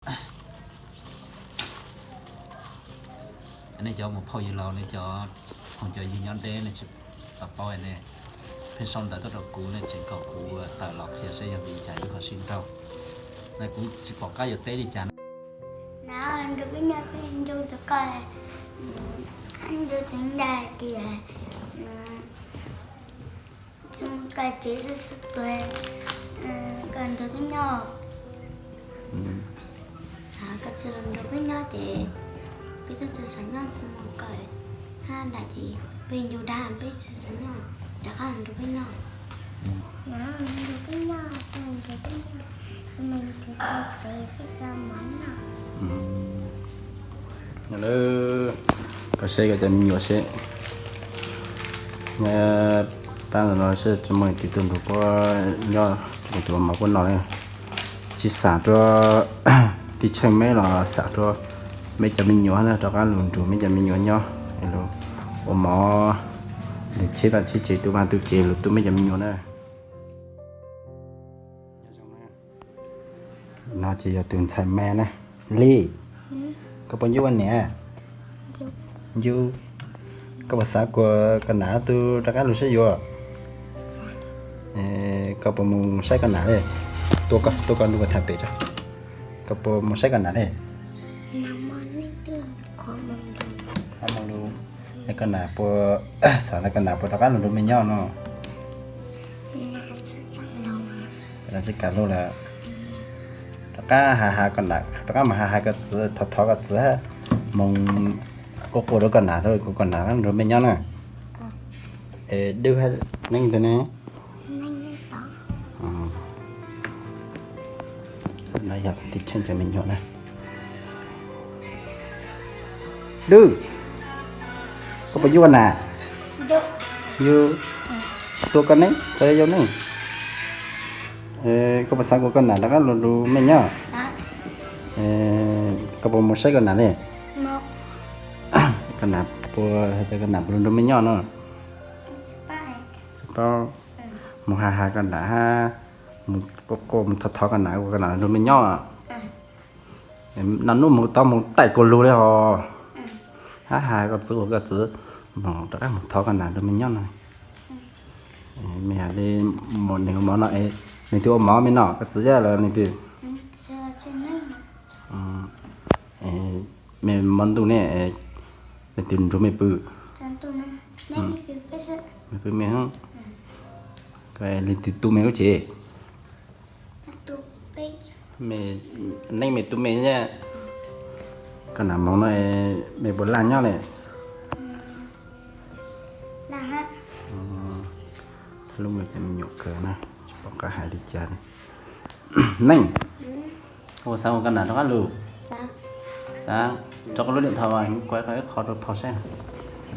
Nej cov mus phauj yawg laus, nej cov phooj cov ywg nyob deb nej tsis tau paub ne, pheej sau ntawv tuaj rau kuv, nej tseem kom kuv tawm los qhia seb yog vim li cas yus ho sib nrauj. Na kuv tsis pom qab yuav teb li cas. Na nrog peb nyob peb nrog tus koj, nrog tus ntawd tias tsis mus koj tsev xwb xwb tuag, koj nrog peb nyob. Koj tsis los nrog peb nyob ces peb twb tsis xav nyob, tsis mus koj hab nram ces peb ncu dag peb tsis xav nyob, rov qab los nrog peb nyob. Nrog peb nyob, tsis mus nrog peb nyob, tsis mus nrog peb tsev peb tsis mov noj. Koj saib koj cov me nyuam seb, pab no seb tsis muaj tus tuaj nrug puab nyob, tus mov puab noj. Tsis xam rua tij Tsheej meb los xam rua meb cov me nyuam na, rov qab lug nrug meb cov me nyuam nyob, lug ua mov, lug cheb vaj cheb tsev, tu vaj tu tsev, lug tu meb cov me nyuam na. No ces yog tus ntxhais me na. Li, koj puas ncu ua niam? Ncu. Koj puas xav kuas koj nam tug rov qab lug saib yuav? Koj puas mus saib koj nam li? Tuaj koj, tuaj koj nrug kuv tham pem tso. Koj puas mus saib koj nam li? Koj nam puas xav tas koj nam puas rov qab lug nrug mej nyob no? Tsis kam lug lawm. Rov qab has has koj nam, rov qab mus has has koj txiv, thov thov koj txiv, moog quaj quaj rau koj nam, kuas koj nam nrug mej nyob na. Es Dwb hab Neeb ntawd ne? No yog tij Tsheej cov me nyuam na. Dwb, koj puas ncu koj nam? Yug, tua koj neeb, tua yau neeb. Koj puas xav kuas koj nam rov qab lug nrug mej nyob? Koj puas mus saib koj nam li? Koj nam puas, koj nam puas lug nrug mej nyob no? Tsis paub. Mus has has koj nam hab, mus quaj quaj, mus thov thov koj nam, kuas koj nam lug nrug mej nyob. Naj nub mus tau mus taij kuas lug li hos. Hab has koj txiv, kuas koj txiv mus rov qab mus thov koj nam nrug mej nyob no. Mej has li mus neg ua mov no, neg twg ua mov mej noj, koj txiv los neg twg? Mej mov ntuj ne, neg twg nrug mej pw? Mej pw mej, leej twg tu mej lub tsev? Neeb mej tu mej. Koj nam moog no mej puas laj nyob li? Lub me nyuam kawg na, tsis pom qab hais li cas li. Neej, koj puas xav kuas koj nam rov qab lug? Xav. Tso koj lub điện thoại mas kuv kuaib koj ib qho rau phauj saib.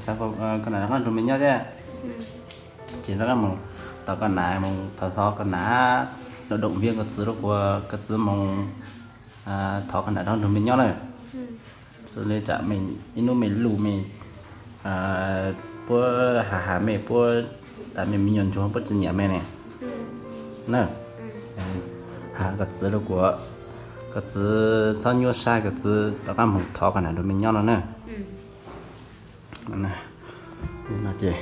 Xav kuas koj nam rov qab nrug mej nyob thiab. Ces rov qab moog tos koj nam, moog thov thov koj nam, động viên koj txiv rau kuas koj txiv moog thov koj nam rov nrug mej nyob na. Xws li tsam mej ib nub mej lug mej, puab has has mej, puab tas mej me nyuam ntsuag puab tsis nyiam mej ne. Na, has koj txiv rau kuas koj txiv txhob nyuaj sab, koj txiv rov qab moog thov koj nam nrug mej nyob no na. No ces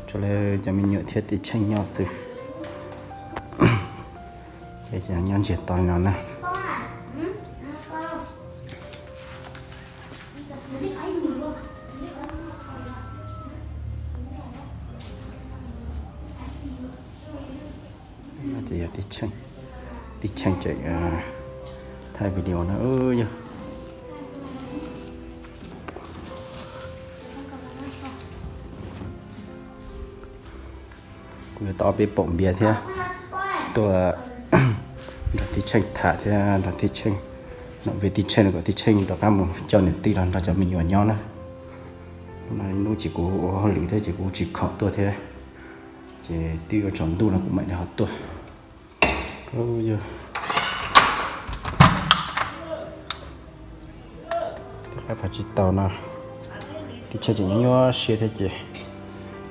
tsuas le cov me nyuam thiab tij Tsheej nyob xwb. Ces nyob ntsiag to li no na. No ces yog tij Tsheej, tij Tsheej tseem thaij video no yog. Kuv yuav tau ob peb paum npias thiab tuaj nrog tij Tsheej tham thiab nrog tij Tsheej nov, vim tij Tsheej no kom tij Tsheej rov qab mus coj niam tij los nrog cov me nyuam nyob na. No ib hnub ces kuv ua hauj lwm thiab ces kuv tsis khoom tuaj thiab, ces twb yuav tsaus ntuj no kuv mam li ho tuaj. Yog qab phav tsis taus no, tij Tsheej tseem nyuaj nyuaj siab thiab ces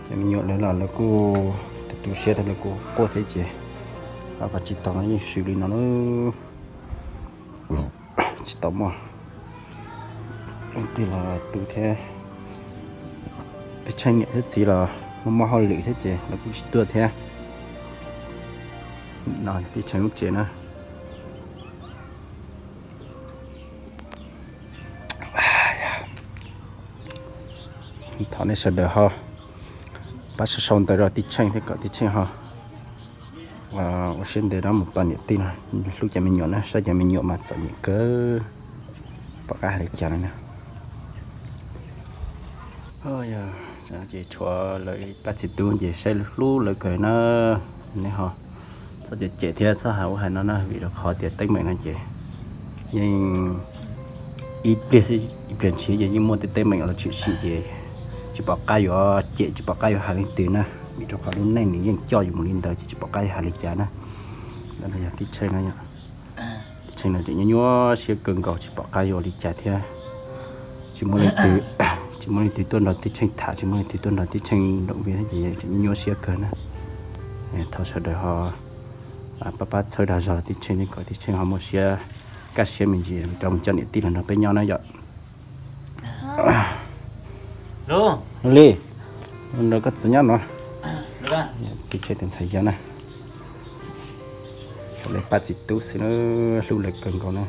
cov me nyuam lawv los lawv kuj tu tu siab thiab lawv kuj quaj thiab ces qab phav tsis taus no yeej swm li no na. Tsis tau muaj leej twg los tu thiab. Tij Tsheej niam thiab txiv los muaj mob hauj lwm thiab ces lawv kuj tsis tuaj thiab. No Tij Tsheej lub tsev na. Thov nej sawv daws ho pab sau sau ntawv rau Tij Tsheej thiab kom Tij Tsheej ho ua siab ntev rov mus tos niam tij no, hlub cov me nyuam na, saib cov me nyuam mas txom nyem kawg, pom qab hais li cas no na. Ces tshuav lawv pab txiv tub ces saib hlub lawv kawg na. Nej ho txhob cem cem thiab txhob hais ub hais no na, vim rau qhov tias teeb meem no ces yeej ib pliag, ib pliag ntshiv ces yeej muaj tej teeb meem los tshwm sim ces tsis pom qab yuav cem, tsis pom qab yuav hais leej twg na, vim rau qhov lub neej nws yeej coj yus mus li ntawd ces tsis pom qab yuav hais li cas na. Yog Tij Tsheej no, Tij Tsheej no tseem nyuaj nyuaj siab kawg nkaus tsis pom qab yuav li cas thiab. Tsis muaj leej twg, tsis muaj leej twg tuaj nrog Tij Tsheej tham, tsis muaj leej twg tuaj nrog Tij Tsheej nroom vi ces tseem nyuaj nyuaj siab kawg na. Thov sawv daws ho pab pab txhawb dag zog Tij Tsheej thiab kom Tij Tsheej ho muaj siab, kaj siab me ntsis rov mus coj niam tij los nrog peb nyob na yom. Li, nrog koj txiv nyob no. Tij Tsheej tus ntxhais yau na, lawv pab txiv tub xwb na, hlub lawv kawg nkaus na.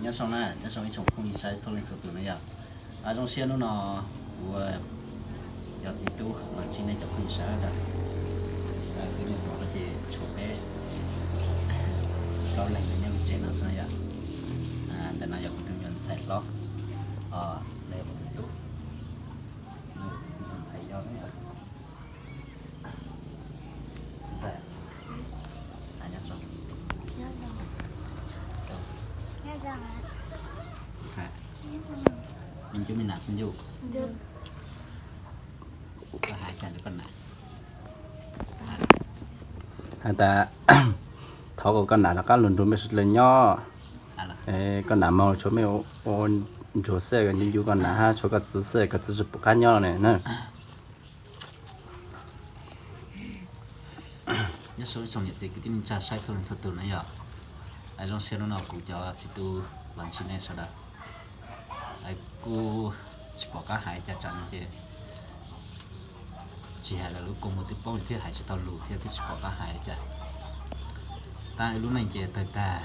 Nyob zoo na, nyob zoo ib tsoom phooj ywg saib txhua leej txhua tus na yom. Zoo siab hnub no kuv cov txiv tub los ntsib nej cov phooj ywg sawv daws. Xws li thaum no ces tshuav peb rau leeg nyob lub tsev no xwb na yom. Ntawm no yog kuv tus me nyuam ntxhais hlob, no yog kuv tus tub, ntxhais yau na yom. Me ncuj me nam txi ncuj, koj hais cas rau koj nam? Has tas thov kom koj nam rov qab los nrog peb sawv daws nyob, koj nam moog tshuav mej ua ntsuag xwb, ncu ncu koj nam hab tshuav koj txiv xwb, koj txiv tsis pum qab nyob ne na. Nyob zoo ib tsoom niam txiv kwv tij neej tsa saib txhua leej txhua tus na yom. Zoo siab hnub no kuv cov txiv tub los ntsib nej sawv daws. Kuj tsis pom qab hais cas tsam no ces tsis hais lawv lub kua muag twb poob thiab hais tsis tau lus thiab twb tsis pom qab hais li cas. Tab ib lub neej ces tawg tag,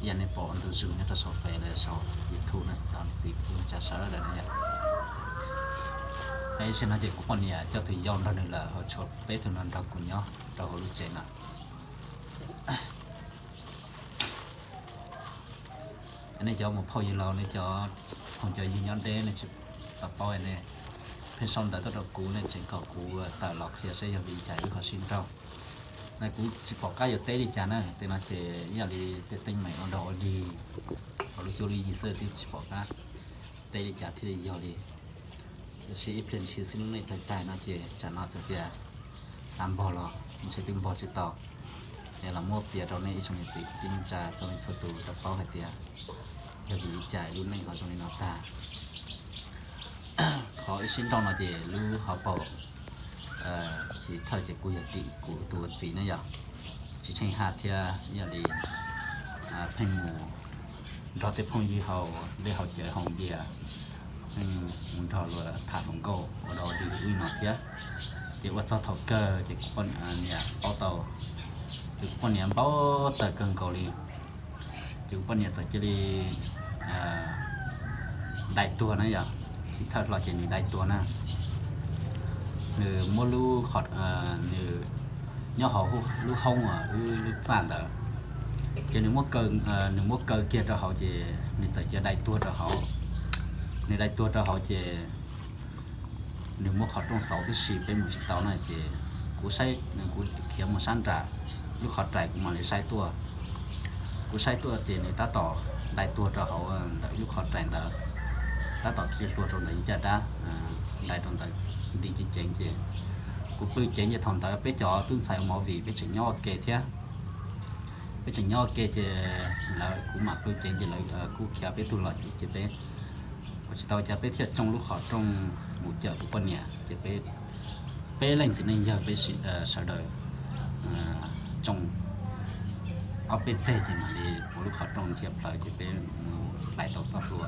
ib yam nej pom ntug zus nyob rau saum fej los saum YouTube na cov niam txiv kwv tij neej tsa sawv daws na yom. Tab sis no ces kuv poj niam coj tus yau nrog nws lawm ho tshuav peb tug no nrog kuv nyob rau hauv lub tsev no. Nej cov mus phauj ywg laus, nej cov phooj cov ywg nyob deb nej tsis tau paub, nej pheej sau ntawv tuaj rau kuv, nej tseem kom kuv tawm los qhia saib yog vim li cas wb ho sib nrauj. Na kuv tsis pom qab yuav teb li cas na, tej no ces ib yam li tej teeb meem ua dog ua dig hauv lub cuab lub yig xwb twb tsis pom qab teb li cas thiaj li yog li. Tiam sis ib pliag ntshis xwb lub neej tawg tag no ces tsam no txawm tias xav npog los ntshe twb npog tsis tau. Es los muab piav rau nej ib tsoom niam txiv kwv tij neej tsa txhua leej txhua tus tau paub hais tias yog vim li cas lub neej ho zoo li no tag. Qhov wb sib nrauj no ces lub hauv paus chiv thawj ces kuj yog tim kuv tus ua txiv na yom, tsis tsheej haj thiab ib yam li pheej mus nrog tej phooj ywg haus dej haus cawv haus npias, pheej mus nrog luag tham hluas nkauj ua dog ua dig ub no thiab. Ces ua txog thaum kawg ces kuv poj niam paub tau, ces kuv poj niam npau taws kawg nkaus li. Ces kuv poj niam txawm cia li dai tuag na yom, chiv thawj hlo ces nws dai tuag na. Nws muab lub, nws nyob hauv lub hoob uas wb lub txaj ntawd, ces nws muab kaw, nws muab kaw kiag rau hauv ces nws txawm cia dai tuag rau hauv. Nws dai tuag rau hauv ces nws muab qhov rooj xauv tib si peb mus tsis tau na ces kuv saib, kuv khiav mus sab nram lub qhov rais kuv mam li saib tuaj. Kuv saib tuaj ces nws tab tom dai tuag rau hauv ntawm lub qhov rais ntawd, tab tom khi hlua rau ntawm ib caj dab, dai rau ntawd nti ceev ceev ces kuv pw ceev ces thaum ntawd peb cov tub ntxhais ua movie peb tseem nyob ua ke thiab. Peb tseem nyob ua ke ces lawv kuv mam pw ceev ces lawv kuj khiav peb tug los ces peb ua tsis tau cas peb thiaj tsoo lub qhov rooj mus cawm kuv poj niam ces peb, peb leej txiv neej yawg peb sawv daws tsoo ob peb teg ces mam li ua lub qhov rooj dhia plawv ces peb mus hlais tau txoj hlua,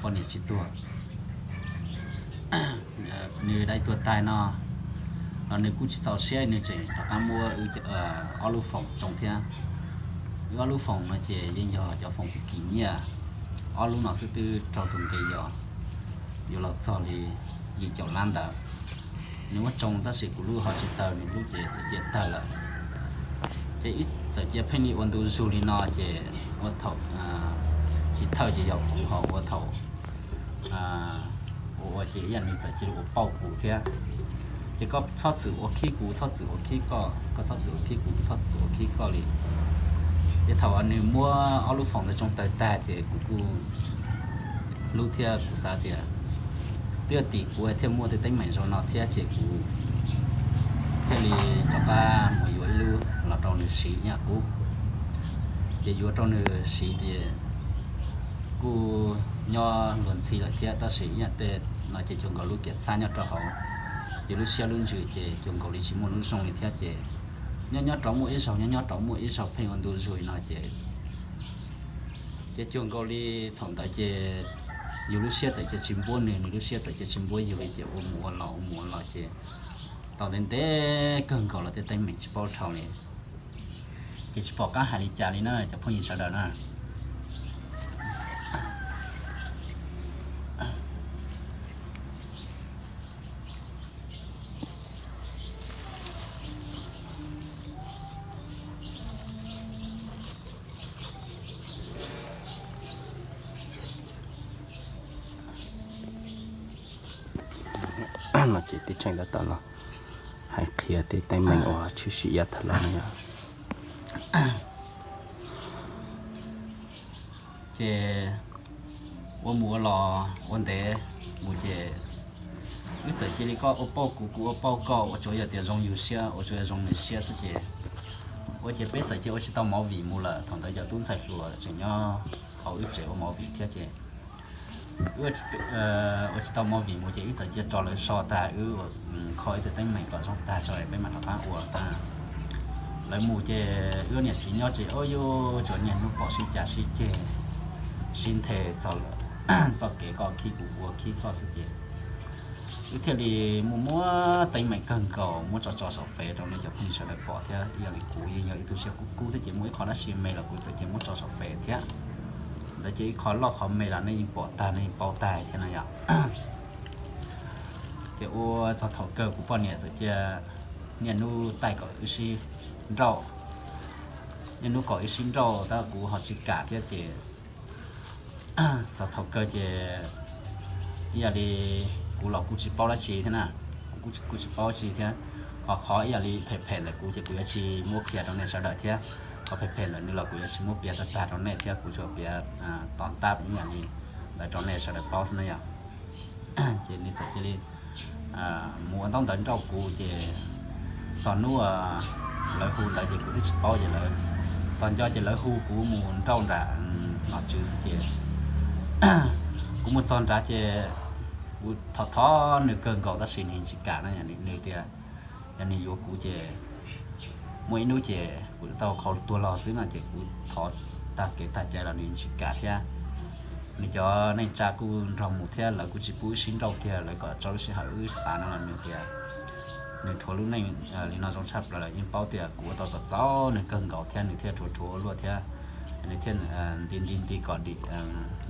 poj niam tsis tuag. Nws dai tuag tag no los nws kuj tsis txaus siab, nws tseem rov qab muab ob lub foom tsoo thiab. Wb ob lub foom no ces yeej yog cov foom kim nyiaj, ob lub no xwb twb raug tus nqi yos yuav los txog li yim caum lab ntawd. Nws muab tsoo tab sis kuv lub ho tsis tawg, nws lub ces txawm cia tawg lawm. Ces wb txawm cia pheej li ua ntu zug li no ces ua thaum chiv thawj ces yog kuv ho ua thaum ua ua ces ib yam nws txawm cia li ua pauj kuv thiab. Ces koj txhob txwm ua khib kuv, txhob txwm ua khib koj, koj txhob txwm ua khib kuv, kuv txhob txwm ua khib koj li. Ces thaum nws muab ob lub foom ntawd tsoo tawg tag ces kuv kuj hlub thiab kuv xav tias twb yog tim kuv thiaj muaj tej teeb meem zoo no thiab ces kuv thiaj li rov qab mus yuav ib lub los rau nws siv ib yam qub. Ces yuav rau nws siv ces kuj nyob luag ntxhi lawm thiab tab sis ib yam tej no ces cuag nkaus lub kiam txhab nyob rau hauv yus lub siab lub ntsws ces cuag nkaus li tsis muaj lub zoo li thiab ces nyob nyob rov muaj ib zaug, nyob nyob rov muaj ib zaug pheej ua ntu zug li no ces ces cuag nkaus li thaum ntawd ces yus lub siab txawm cia tsis npuab nws, nws lub siab txawm cia tsis npuab yus li ces ua mus ua los ua mus ua los ces tau ntev ntev kawg nkaus los tej teeb meem tsis paub dhau li. Ces tsis pom qab hais li cas li na cov phooj ywg sawv daws na. No ces tib tseem tab tom los hais qhia tej teeb meem uas tshwm sim yav tag los no yog ces ua mus ua los ua ntev mus ces wb txawm cia li koj ua pauj kuv, kuv ua pauj koj, ua tsuav yog tias zoo yus siab, ua tsuav yog zoo nws siab xwb ces ua ces peb txawm cia ua tsis tau movie mus lawm. Thaum ntawd cov tub ntxhais hluas tseem nyob hauv wb tsev ua movie thiab ces ua tsis tau movie mus ces wb txawm cia tso lawv so tag wb kho ib tug teeb meem kom zoo tag tso peb mam rov qab ua tag. Lawv mus ces wb niam txiv nyob tsev ua yuav tsuas niaj hnub pom sib cav sib ceg, sib nthe txog txoj kev koj khib kuv kuv khib koj xwb ces wb thiaj li muaj muab teeb meem kawg nkaus muab tso tso saum fev rau nej cov phooj ywg sawv daws pom thiab. Ib yam li kuv yeej yog ib tug siab kub kub thiab ces muaj ib qho dab tsi me los kuv txawm cia muab tso saum fev thiab. Ntawd ces ib qho loj qhov me los nej yeej pom tag nej yeej paub tag thiab no yom. Ces ua txog thaum kawg kuv poj niam txawm cia niaj hnub taij kom wb sib nrauj, niaj hnub kom wb sib nrauj tab kuv ho tsis kam thiab ces txog thaum kawg ces ib yam li kuv los kuj tsis paub dab tsi thiab na, kuv kuj tsis paub dab tsi thiab. Ho qhov ib yam li phem phem ntawm kuv ces kuv yuav tsis muab qhia rau nej sawv daws thiab. Qhov phem phem ntawm nws los kuv yuav tsis muab piav tag tag rau nej thiab, kuv tsuas piav tom tab ib yam li ntawd rau nej sawv daws paub xwb na yom. Ces nws txawm cia li mus ua ntaub ntawv nrauj kuv ces txog hnub lawv hu ntawd ces kuv twb tsis paub ces lawv tos nco ces lawv hu kuv mus nrauj nram nom tswv xwb ces kuv mus txog nrad ces kuv thov thov nws kawg nkaus tab sis nws tsis kam na, nws tias yog nws yuav kuv ces muaj ib hnub ces kuv tau qhauv tuag los xwb no ces kuv thov tag kev tag cai los nws tsis kam thiab. Nws cov neej tsa kuj nrog mus thiab lawv kuj tsis pub wb sib nrauj kiag, lawv kom tso lub sij hawm wb xav no los nws tias nws rhuav lub neej li no zoo tshaj plaws lawm, yeej paub tias kuv ua tau txom txom nyem kawg nkaus thiab nws thiaj rhuav rhuav ua luaj thiab nws thiaj nti nti nti kom dim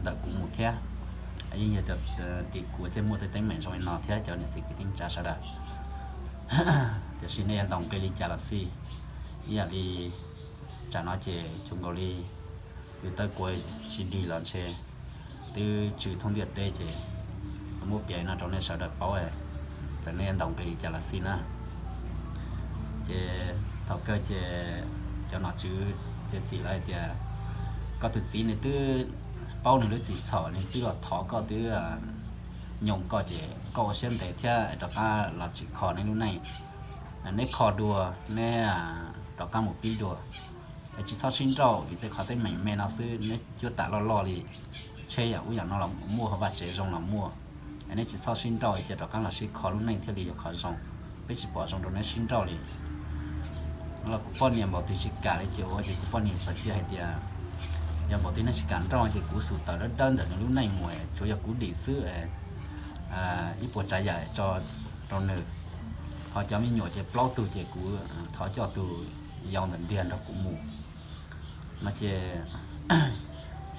ntawm kuv mus thiab. Yeej yog tias tim kuv thiaj muaj tej teeb meem zoo li no thiab cov niam txiv kwv tij neej tsa sawv daws. Tiam sis nej yuav ntaus nqi li cas los xij, ib yam li tsam no ces cuag nkaus li yus tawb kuav tsis dig los ntshe twb tsw thoob ntiaj teb ces muab piav li no rau nej sawv daws paub, txawm nej yuav ntaus nqi li cas los xij na. Ces thaum kawg ces cov nom tswv txiav txim lawv hais tias koj tus txiv nws twb paub nws lub txim txhaum, nws twb los thov koj twb nyoos koj ces koj ua siab ntev thiab rov qab los tsim kho neb lub neej. Neb kho dua, neb rov qab mus pib dua. Tsis txhob sib nrauj vim tej qhov teeb meem me no xwb, neb cuab tam loj loj li, tsheb yam ub yam no los muaj, vaj tsev zoo los muaj. Neb tsis txhob sib nrauj, cia rov qab los sib kho lub neej thiaj li yuav qhov zoo. Peb tsis pom zoo rau neb sib nrauj li. Los kuv poj niam npaum twg tsis kam li ces ua ces kuv poj niam txawm cia hais tias yog npaum twg neb tsis kam nrauj ces kuv xum tawm dawb dawb ntawm nws lub neej mus, tsuav yog kuv dim xwb, ib puas tsav yam tso rau nws. Ho cov me nyuam ces plaub tug ces kuv thov coj tus yau ntawm ntiag nrog kuv mus no ces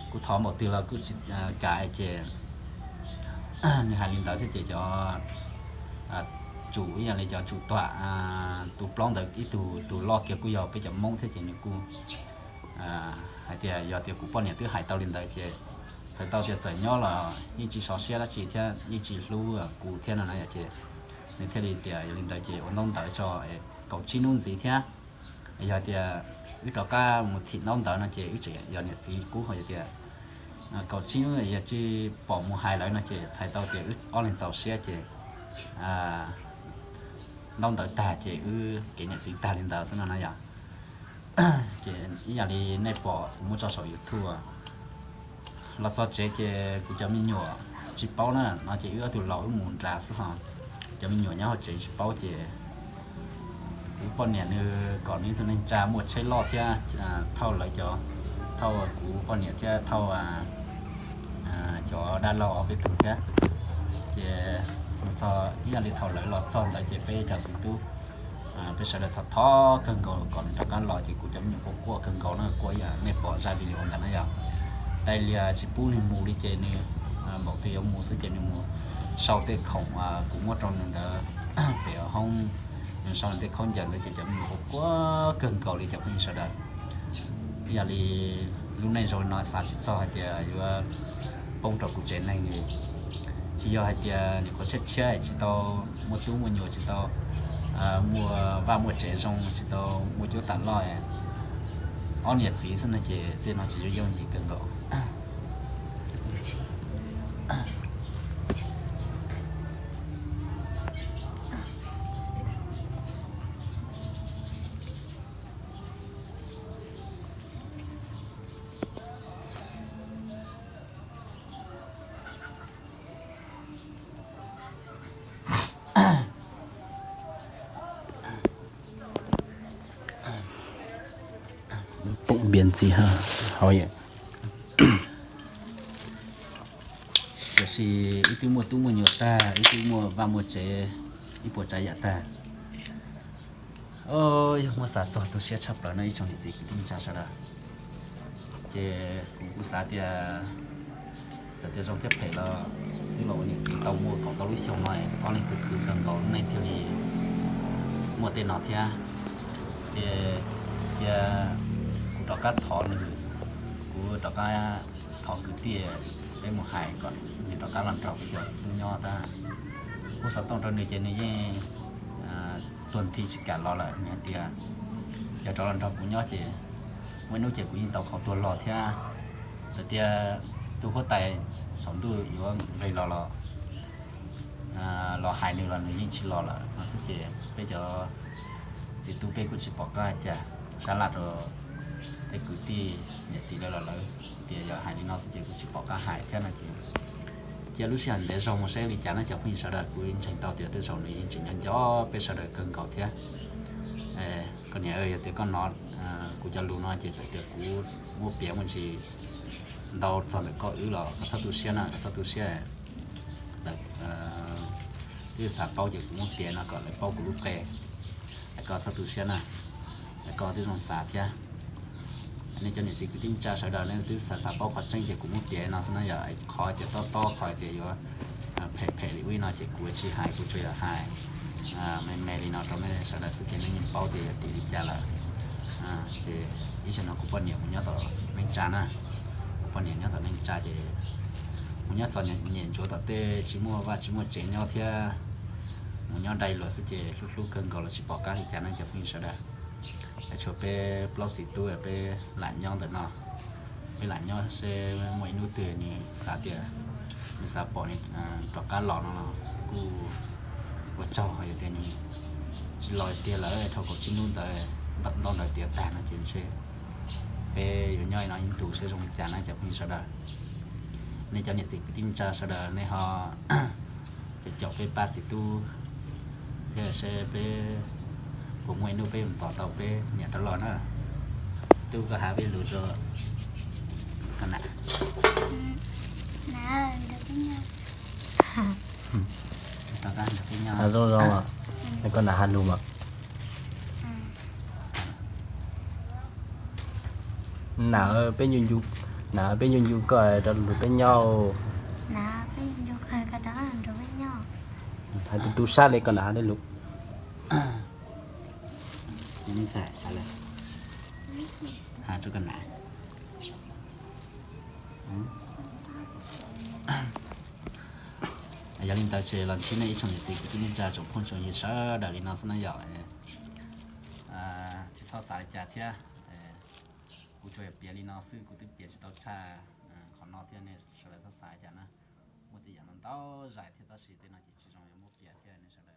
kuv thov npaum twg los kuj tsis kam ces nws hais li ntawd thiab ces cov tsum ib yam li cov tsum tuam tus plaub ntawd ib tug, tus loj kiag kuj yog peb cov Hmoob thiab ces nws kuj hais tias yog tias kuv poj niam twb hais tau li ntawd ces txhais tau tias txawm nyob los yeej tsis sov siab dab tsi thiab yeej tsis hlub kuv thiab no na yom ces nws thiaj li tias yog li ntawd ces ua ntaub ntawv tso kaum tsib hnub ntxiv thiab. Yog tias wb rov qab mus thim ntaub ntawv no ces wb tseem yog niam txiv qub, ho yog tias kaum tsib hnub yog tsis pom mus hais lawv no ces txhais tau tias wb ob leeg txaus siab ces ntaub ntawv tag ces wb kev niam txiv tag li ntawd xwb no na yom. Ces ib yam li nej pom kuv muab tso saum YouTube los txog tsev ces kuv cov me nyuam tsis paub na no ces wb ob tug laus wb mus nrad xwb ho cov me nyuam nyob hauv tsev tsis paub ces kuv poj niam nws kom nws ib tug neej tsa muaj tsheb loj thiab thauj lawv cov, thauj kuv poj niam thiab thauj cov dab laug ob peb tug thiab. Ces mus txog ib yam li thaum lawv los txog ntawd ces peb cov txiv tub peb sawv daws thov thov kawg nkaus kom nws rov qab los ces kuv cov me nyuam quaj quaj kawg nkaus na, quaj ib yam nej pom zaj video ntawd na yom. Dai lias tsis pub nws mus li ces nws npaum twg yuav mus xwb ces nws mus sau tej khoom kuv muab rau nws ntawd pem hoob, nws sau nws tej khaub ncaws ntawd ces cov me nyuam quaj quaj kawg nkaus li cov phooj ywg sawv daws. Ib yam li lub neej zoo no xav tsis txog hais tias yuav poob rau kuv tsev neeg li. Tsis yog hais tias nyuam qhuav tshiab tshiab tsis tau muaj tub muaj nyuam tsis tau muaj vaj muaj tsev zoo tsis tau muaj cuab tam loj, ob niam txiv xwb no ces tej no tsis yooj yim kawg nkaus. Poob npias ntxiv hauv. Tiam sis ib twb muaj tub muaj nyuam tag, ib twb muaj vaj muaj tsev, ib puas tsav yam tag. Yog muab xav txog tu siab tshaj plaws no ib tsoom niam txiv kwv tij neej tsa sawv daws. Ces kuv kuj xav tias txawm tias zoo thiab phem los twb los ua niam txiv tau muaj kaum ntau lub xyoo no, ob leeg khwv khwv kawg nkaus lub neej thiaj li muaj tej no thiab. Ces cia kuv rov qab thov nws, kuv rov qab thov kwv tij peb mus hais kom nws rov qab los nrog peb cov txiv tub nyob tab. Kuv xov tooj rau nws ces nws yeej tuag nthi tsis kam los lawm. Nws hais tias yog rov los nrog kuv nyob ces muaj ib hnub ces kuv yeej tau qhauv tuag los thiab. Txawm tias tus huab tais saum ntuj yuav nqis los los los hais nws los nws yeej tsis los lawm no xwb ces peb cov txiv tub peb kuj tsis pom qab hais cas, sab laj rau tej kwv tij niam txiv lawv los lawv tias yog hais li no xwb ces kuj tsis pom qab hais thiab no ces cia lub sij hawm ntev zog mus saib li cas na cov phooj ywg sawv daws. Kuv ntseeg tau tias tej zaum nws yeej tseem nco nco peb sawv daws kawg nkaus thiab. Koj niam, yog tias koj hnov kuv cov lus no ces txawm tias kuv muab piav muaj ntsis ntau txog ntawm koj wb los koj txhob tu siab na, koj txhob tu siab. Lawv twb xav paub ces kuv muab piav no kom lawv paub kuv lub qe. Koj txhob tu siab na, koj twb zoo xav thiab. Nej cov niam txiv kwv tij neej tsa sawv daws nej twb xav xav paub qhov tseeb ces kuv muab piav no xwb na yom. Qhov tias tob tob qhov tias yuav phem phem li ub li no ces kuv tsis hais, kuv tsuas yog hais me me li no rau nej sawv daws xwb ces nej yeej paub tias yog tim li cas lawm. Ces ib zaug no kuv poj niam mus nyob tom neej tsa na, kuv poj niam nyob tom neej tsa ces mus nyob txom nyem ntsuav tom tej tsis muaj vaj tsis muaj tsev nyob thiab, mus nyob dai luag xwb ces hlub hlub kawg nkaus los tsis pom qab li cas ne cov phooj ywg sawv daws. Tshuav peb plaub txiv tub peb lam nyob ntawm no, peb lam nyob seb muaj ib hnub twg nws xav tias nws xav pom nws rov qab los no los kuj ua tsaug, yog tias nws tsis los tiag lawm dhau kaum tsib hnub ntawd, ntau ntawd tiav tag no ces ntshe Yuav nyob li no ib ntus seb zoo li cas na cov phooj ywg sawv daws. Nej cov niam txiv kwv tij neej tsa sawv daws nej ho caum caum peb pab txiv tub thiab seb peb puas muaj ib hnub peb mus tos tau peb niam rov los na. Tub, koj hais peb lus rau koj nam. Rau koj nam peb nyob. Zoo zoo, koj nam hais lus mas. Nam, peb ncu ncu, nam peb ncu ncu koj rov lug peb nyob. Hais tus tub sab li koj nam hais li lus. Hais rau koj nam. Yog li ntawd ces los ntsib nej ib tsoom niam txiv kwv tij neej tsa tsoom phooj tsoom ywg sawv daws li no xwb na yom. Tsis txhob xav li cas thiab. Kuv tsuas yog piav li no xwb, kuv twb piav tsis tau tshaj qhov no thiab, nej sawv daws txhob xav li cas na. Muaj tej yam no ntau zais thiab tab sis tej no ces tsis zoo yuav muab piav thiab nej sawv